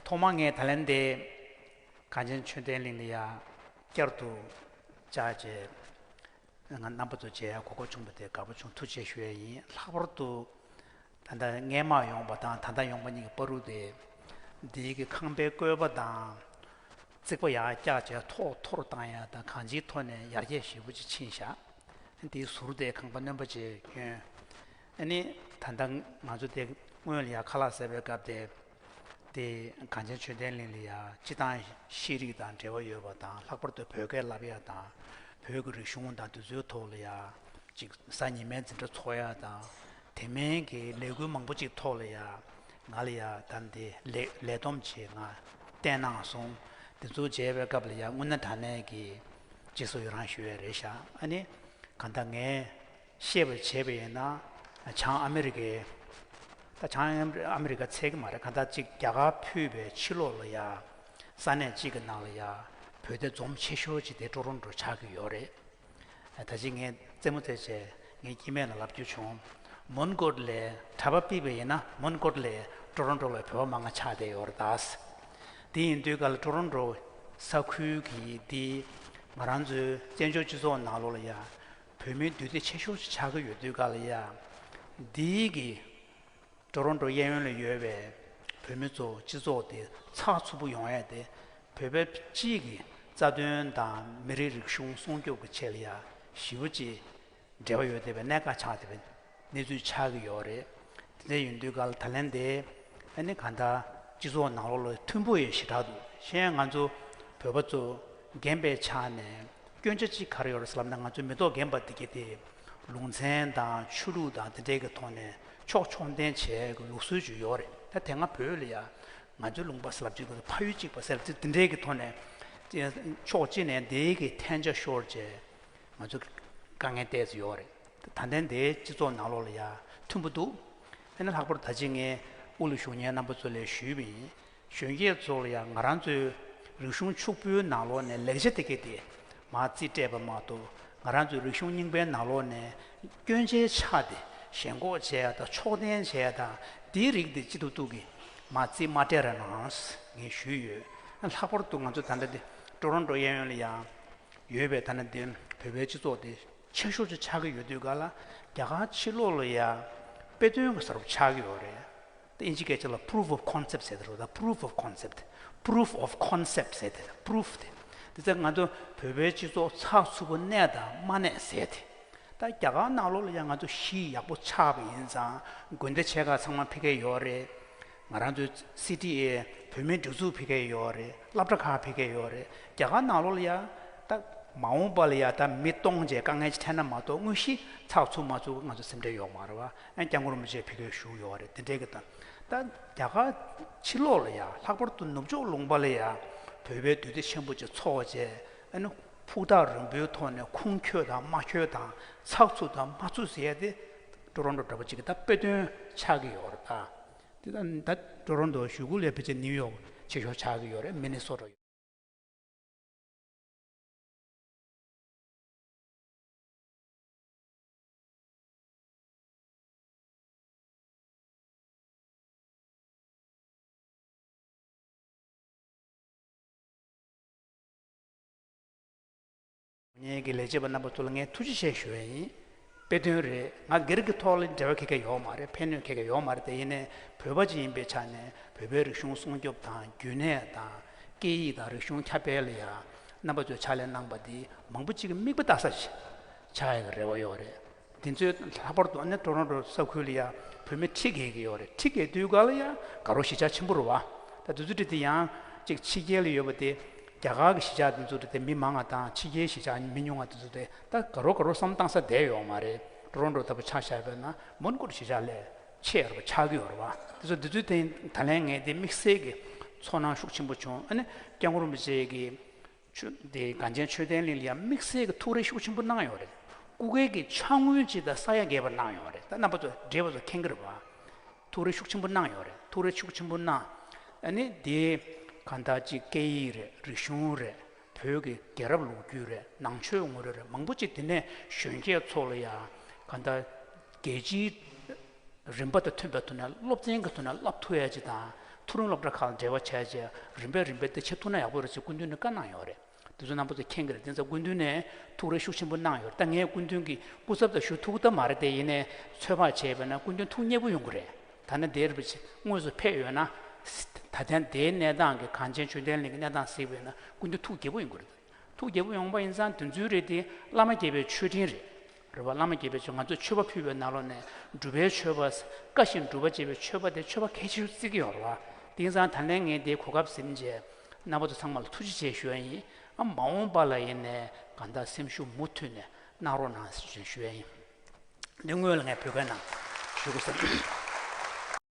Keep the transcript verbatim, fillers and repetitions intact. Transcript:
ཐོག་མར་ངས་ད་ལན་དེ་གངས་ཅན་ཆོས་ལྡན་གླིང་ལ་ཡ་བསྐྱར་དུ་བཅར་བྱས། ང་རྣམ་པ་ཚོ་མཇལ་ཡ་གོ་སྐབས་བྱུང་བ་དེ་དགའ་པོ་བྱུང་། ཐུགས་རྗེ་ཆེ་ཞུ་ཡ་ཡིན། ལྷག་པར་དུ་ད་ལྟ་སྔས་མ་ཡོང་བ་དང་ད་ལྟ་ཡོང་བ་གཉིས་ཀྱི་བར་དུ་དེ། འདིའི་གི་ཁང་པའི་བཀོད་པ་དང་། རྩིག་པ་ཡར་བཀྱགས་བྱས་ཐོག་འཐོར་བཏང་ཡ་དང་གང་ཅིའི་ཐོག་ནས་ཡར་རྒྱས་ཞེ་པོ་ཅིག་ཕྱིན་བཞག། དེའི་ཟུར་དེ་ཁང་པ་སྣོན་པ་བྱས་གྱོན། ཨ་ནི་ད་ལྟ་ང་ཚོ་དེ་སྔོན་ལ་ཡ་ཁ་ལག་ཟ་བའི་སྐབས་དེ། དེ་གངས་ཅན་ཆོས་ལྡན་གླིང་ལ་ཡ་སྤྱི་བཏང་ཤེས་རིག་དང་འབྲེལ་བ་ཡོད་པ་དང་། ལྷག་པར་དུ་བོད་སྐད་བསླབ་ཡ་དང་། བོད་ཀྱི་རིག་གཞུང་དང་དེ་ཚོའི་ཐོག་ལ་ཡ་ཅིག་གཟའ་ཉི་མའི་འཛིན་གྲྭ་ཚོགས་ཡ་དང་། དེ་མིན་གྱི་ལས་འགུལ་མང་པོ་ཅིག་ཐོག་ལ་ཡ་ང་ལ་ཡ་ད་འདི་ལས་ལས་བསྡོམས་བྱས་ང་བསྟན་གནང་སོང་། དེ་ཚོ་མཇལ་བའི་སྐབས་ལ་ཡ་དངོས་གནས་དྲང་གནས་ཀྱི་རྗེས་སུ་ཡི་རང་ཞུ་ཡ་རེད་ཤག། ཨ་ནི་གང་ལྟར་ངས་ཤེས་པར་བྱས་པ་ཡིན་ན། བྱང་ཨ་མི་རི་ཀའི། ད་བྱང་ཨ་མི་རི་ཀ་ཚད་ཀྱི་མ་རེད། གང་ལྟར་ཅིག་རྒྱ་གར་ཕུད་པའི་ཕྱི་ལོགས་ལ་ཡ་ས་གནས་གཅིག་གི་ནང་ལ་ཡ་བོད་དེ་འཛོམས་ཆེ་ཤོས་ཅིག་དེ་ཀྲོ་རོན་ཀྲོ་ཆགས་ཀྱི་ཡོད་རེད། ད་ཅི་ངས་རྩེད་མོ་རྩེ་བྱས་ངའི་སྐྱེ་དམན་ལ་ལབ་རྒྱུ་བྱུང་། མོན་གྷོ་ལས་གྲྭ་པ་ཕུད་པ་ཡིན་ན་མོན་གྷོ་ལས་ཀྲོ་རོན་ཀྲོ་ལ་བོད་པ་མང་ང་ཆགས་བསྡད་ཡོད་རེད་ད། དེ་ཡིན་དུས་ག་ལ་ཀྲོ་རོན་ཀྲོ་ས་ཁུལ་གྱི་དེ་ང་རང་ཚོའི་བཙན་བྱོལ་སྤྱི་ཚོགས་ནང་ལོགས་ལ་ཡ་བོད་མིའི་འདུས་སྡེ་ཆེ་ཤོས་ཤིག་ཆགས་ཀྱི་ཡོད་དུས་ག་ལ་ཡ་འདིའི་གི་ཀྲོ་རོན་ཀྲོ་གཡས་གཡོན་ལ་ཡོད་པའི་བོད་མི་ཚོ་སྤྱི་ཚོགས་དེ་ཚགས་ཚུད་པོ་ཡོང་ཡས་དེ། བོད་པའི་སྤྱིའི་གི་རྩ་དོན་དང་མི་རིགས་རིག་གཞུང་སྲུང་སྐྱོབ་ཀྱི་ཆེད་ལ་ཡ་ཞེ་པོ་ཅིག་འབྲེལ་བ་ཡོད་བསྡད་པའི་གནད་འགག་ཆགས་བསྡད་པའི་གནས་ཚུལ་ཆགས་ཀྱི་ཡོད་རེད། དེ་འདྲ་ཡིན་དུས་ག་ལ་ད་ལན་དེ་ཨ་ནི་གང་ལྟར་སྤྱི་ཚོགས་ནང་ལོགས་ལ་མཐུན་པོ་ཡོད་ཞེ་དྲག་འདུག། གཞན་ང་ཚོ་བོད་པ་ཚོ་རྒན་པའི་ཆ་ནས་སྐྱོན་ཆ་གཅིག་ག་རེ་ཡོད་རེད་ཟེར་ལབ་ན། ང་ཚོ་མི་ཐོག་རྒན་པ་དེ་གས་དེ་ལུང་ཚན་དང་ཆོས་ལུགས་དང་དེ་འདྲའི་གི་ཐོག་ནས་ཕྱོགས་ཕྱོགས་འཐེན་བྱེད་ཀྱི་ལུགས་སྲོལ་ཅིག་ཡོད་རེད། ད་དེ་སྔ་བོད་ལ་ཡ་ང་ཚོའི་ལུང་པ་ཟེར་ལབ་ཅིག་གི་ཕ་ཡུལ་གཅིག་པ་ཟེར་ལབ་ཅིག་དེ་འདྲའི་གི་ཐོག་ནས་ཕྱོགས་གཅིག་ནས་དེའི་གི་འཐེན་ཆ་ཤོར་བྱས། ང་ཚོ་དཀའ་ངལ་ཏོག་ཙམ་ཡོད་རེད། ད་ལྟ་འདིའི་སྤྱི་ཚོགས་ནང་ལོགས་ལ་ཡ་མཐུན་པོ་འདུག། ཨ་ནི་ལྷག་པར་ད་ཅི་ངས་དབུ་ལ་བཞུགས་མཁན་རྣམ་པ་ཚོ་ལ་ཞུས་པ་ཡིན། གཞོན་སྐྱེས་ཚོ་ལ་ཡ་ང་རང་ཚོའི་རིག་གཞུང་ཕྱུག་པོའི་ནང་ལོགས་ནས་ལེགས་ཆ་དེ་གས་དེ་མར་རྩིས་སྤྲད་པ་མ་གཏོགས། ང་རང་ཚོའི་རིག་གཞུང་རྙིང་པའི་ནང་ལོགས་ནས་སྐྱོན་ཆའི་ཆ་དེ་ཞེན་ཁོག་བྱས་ཡ་དང་ཕྱོགས་འཐེན་བྱས་ཡ་དང་དེའི་རིགས་དེ་ཅི་ཐུབ་ཐུབ་ཀྱིས་མར་རྩིས་མ་སྤྲད་ར་གནང་ངས་ཞུས་ཡོད། ལྷག་པར་དུ་ང་ཚོ་ད་ལྟ་འདི་ཀྲོ་རོན་ཀྲོ་གཡས་གཡོན་ལ་ཡ་ཡོད་པའི་ད་ནི་འདི་བོད་པའི་སྤྱི་ཚོགས་དེ་ཆེ་ཤོས་ཅིག་ཆགས་ཀྱི་ཡོད་དུས་ག་ལ། རྒྱ་གར་ཕྱི་ལོགས་ལ་ཡ་དཔེ་སྟོན་གྱི་ས་རུ་ཆགས་ཀྱི་ཡོད་རེད། དེ་ཨིན་ཇི་སྐད་ཆ་ལ་proof of concept ཟེར་དེ་རེད། ད་proof of concept, proof of concept ཟེར་དེ་རེད། proof དེ་དེ་ཚེ་ང་ཚོ་བོད་པའི་སྤྱི་ཚོགས་ཚགས་ཚུད་པོ་གནས་དང་མ་གནས་ཟེར་དེ། ད་རྒྱ་གར་ནང་ལོགས་ལ་ཡང་ང་ཚོ་གཞིས་ཡག་པོ་ཆགས་པ་ཡིན་ཙང་དགོན་སྡེ་ཆེ་ཁག་ཚང་མ་ཕ་གིར་ཡོད་རེད། ང་རང་ཚོའི་སི་ཊི་ཨེ་བོད་མིའི་སྒྲིག་འཛུགས་ཕ་གིར་ཡོད་རེད། སློབ་གྲྭ་ཁག་ཕ་གིར་ཡོད་རེད། རྒྱ་གར་ནང་ལོགས་ལ་ཡ་ད་མ་འོངས་པ་ལ་ཡ་ད་མི་སྟོང་བྱས་དཀའ་ངལ་ཅིག་འཕྲད་ན་མ་གཏོགས་དངོས་གཞི་ཚགས་ཚུད་མ་ཚུད་ང་ཚོ་སེམས་ཁྲལ་ཡོད་མ་རེད་བ། ཨ་ནི་སྐྱབས་མགོན་རིན་པོ་ཆེ་ཕ་གིར་བཞུགས་ཡོད་རེད། དེ་འདྲའི་གི་ད་ད་རྒྱ་གར་ཕྱི་ལོགས་ལ་ཡ་ལྷག་པར་དུ་ནུབ་ཕྱོགས་ལུང་པ་ལ་ཡ་བོད་པའི་འདུས་སྡེ་ཆེན་པོ་ཅིག་ཚོགས་བྱས། ཨ་ནི་ཕུགས་ཐག་རིང་པོའི་ཐོག་ནས་ཁུངས་འཁྱོལ་དང་མ་འཁྱོལ་དང་ཚགས་ཚུད་དང་མ་ཚུད་ཟེར་ཡ་དེ་ཀྲོ་རོན་ཀྲོ་འདྲ་པོ་ཅིག་གི་ད་དཔེ་སྟོན་ཆགས་ཀྱི་ཡོད་རེད་ད། དེ་ད་ད་ཀྲོ་རོན་ཀྲོ་གཞུག་གུ་ལ་ཕལ་ཆེར་ནིའུ་ཡོག་ཆེ་ཤོས་ཆགས་ཀྱི་ཡོད་རེད། མི་ནི་སོ་ཊ་ཡོད། ངེད་ཀྱི་ལས་བྱེད་པ་རྣམ་པ་ཚོ་ལ་ངས་ཐུགས་རྗེ་ཆེ་ཞུ་ཡ་ཡིན། དཔེ་སྟོན་རེད། ང་སྒེར་གྱི་ཐོག་ལ་འབྲེལ་བ་ག་གེ་ཡོད་མ་རེད། ཕན་གནོད་ག་གེ་ཡོད་མ་རེད། དེ་ཡིན་ནའི་བོད་པ་ཅིག་ཡིན་པའི་ཆ་ནས་བོད་པའི་རིག་གཞུང་སྲུང་སྐྱོབ་དང་རྒྱུན་གནས་དང་སྐད་ཡིག་དང་རིག་གཞུང་ཁྱབ་སྤེལ་ལ་ཡ་རྣམ་པ་ཚོས་ཕྱག་ལས་གནང་པ་འདི་མང་པོ་ཅིག་གི་མིག་དཔེ་ལྟ་ས་ཞིག་ཆགས་ཡ་གི་རེ་བ་ཡོད་རེད། འདི་ཚོའི་ལྷག་པར་དུ་ཨ་ནི་ཀྲོ་རོན་ཀྲོ་ས་ཁུལ་ལ་ཡ་བོད་མི་ཁྲི་བརྒལ་གྱི་ཡོད་རེད། ཁྲི་བརྒལ་དུས་ག་ལ་ཡ་དགའ་རོགས་གཞིས་ཆགས་ཆེན་པོ་རེད་བ། ད་དུས་ཚོད་དེ་ཡང་ཅིག་ཕྱི་རྒྱལ་ལ་ཡོད་པ་དེ་རྒྱ་གར་གྱི་གཞིས་ཆགས་དེ་ཚོ་རེད་དེ། མི་མང་བ་དང་ཕྱི་རྒྱལ་གཞིས་ཆགས་མི་ཉུང་བ་དེ་ཚོ་དེ་ད་དགའ་རོགས་དགའ་རོགས་བསམ་བཏང་ས་བསྡད་ཡོད་མ་རེད། ཀྲོ་རོན་ཀྲོ་ལྟ་བུ་ཆ་བཞག་པ་ན་མོན་གྷོ་གཞིས་ཆགས་ལས་ཆེ་ཡོད་རེད་བ། ཆགས་ཀྱི་ཡོད་རེད་བ། དེ་ཚོ་དུས་ཚོད་དེ་ད་ལན་ངས་དེ་དམིགས་བསལ་གྱི་ཚོར་སྣང་ཤུགས་ཆེན་པོ་བྱུང་། ཨ་ནི་སྐྱབས་མགོན་རིན་པོ་ཆེ་གི་ཆོས་དེ་གངས་ཅན་ཆོས་ལྡན་གླིང་ལ་ཡང་དམིགས་བསལ་གྱི་ཐུགས་རེ་ཤུགས་ཆེན་པོ་གནང་ཡོད་རེད། སྐུ་སྒེར་གྱི་ཕྱག་དངུལ་ཅིག་དང་ས་ཡ་བརྒལ་བ་གནང་ཡོད་རེད། ད་རྣམ་པ་ཚོ་བགྲེས་པ་ཚོ་མཁྱེན་གྱི་རེད་བ། ཐུགས་རེ་ཤུགས་ཆེན་པོ་གནང་ཡོད་རེད། ཐུགས་རེ་ཤུགས་ཆེན་པོ་གནང་། ཨ་ནི་དེ་གང་ལྟར་ཅིག་སྐད་ཡིག་རེད། རིག་གཞུང་རེད། བོད་ཀྱི་རྒྱལ་རབས་ལོ་རྒྱུས་རེད། ནང་ཆོས་ངོ་རེ་རེད། མང་པོ་ཅིག་དེ་ནས་གཞོན་སྐྱེས་ཚོ་ལ་ཡང་གང་ལྟར་རྒྱལ་སྤྱིའི་རིམ་པ་དང་མཐུན་པའི་ཐོག་ནས་སློབ་ཚན་གྱི་ཐོག་ནས་བསླབ་ཐུབ་ཡ་ཅིག་དང་ མཐོ་རིམ་སློབ་གྲྭ་ཁག་ལ་འབྲེལ་བ་བྱས་རྗེས་རིམ་པས་རིམ་པས་དེ་བྱེད་ཐུབ་ན་ཡག་པོ་རེད་ཅེས་སྐུ་མདུན་ནས་བཀའ་གནང་ཡོད་རེད། དེ་ཚོ་རྣམ་པ་ཚོ་མཁྱེན་གྱི་རེད། དེ་ཚོ་སྐུ་མདུན་ནས་ཐུགས་རེ་ཤུགས་ཆེན་པོ་གནང་ཡོད་རེད། ད་ངས་སྐུ་མདུན་གྱི་སྐུ་ཚབ་དང་ཞུ་ཐུབ་ཀྱི་མ་རེད་དེ། ཡིན་ནའི་ཚོད་དཔག་བྱས་པས་ན་སྐུ་མདུན་ཐུགས་མཉེས་པོ་ཡོང་གི་རེད། ད་ནི་འདིར་དངོས་སུ་ཕེབས་ཡོད་ན། ད་ཐེངས་འདིའི་གནས་སྟངས་ཀྱི་གངས་ཅན་ཆོས་ལྡན་གླིང་གི་གནས་སྟངས་གཟིགས་པས་ན་སྐུ་མདུན་ཐུགས་དགྱེས་པོ་ཡོང་གི་རེད། ཐུགས་དགྱེས་པོ་ཡོང་པ་ཡིན་ཙང་དེ་ཚོའི་རེད་དེ་བླ་མ་དགྱེས་པའི་མཆོད་སྤྲིན་རེད། རེད་བ། བླ་མ་དགྱེས་པའི་མཆོད། ང་ཚོས་མཆོད་པ་ཕུལ་བའི་ནང་ལོགས་ནས་སྒྲུབ་པའི་མཆོད་པ། བཀའ་བཞིན་སྒྲུབ་པ་ཅེས་པའི་མཆོད་པ་དེ་མཆོད་པ་གལ་ཆེ་ཤོས་བརྩི་གི་ཡོད་རེད་བ། དེ་ཡིན་ཙང་ད་ལན་ངས་འདིའི་གོ་སྐབས་ཟིན་རྗེས་རྣམ་པ་ཚོ་ཚང་མ་ལ་ཐུགས་རྗེ་ཆེ་ཞུ་ཡ་ཡིན། ཨ། མ་འོངས་པ་ལ་ཡིན་ནའི་གང་ལྟར་སེམས་ཤུགས་མུ་མཐུད་ནས་གནང་རོགས་གནང་ཞེས་ཞུ་ཡ་ཡིན། འདི་སྔོན་ལ་ངས་བོད་སྐད་ནང་ཞུ་དགོས་བསམ།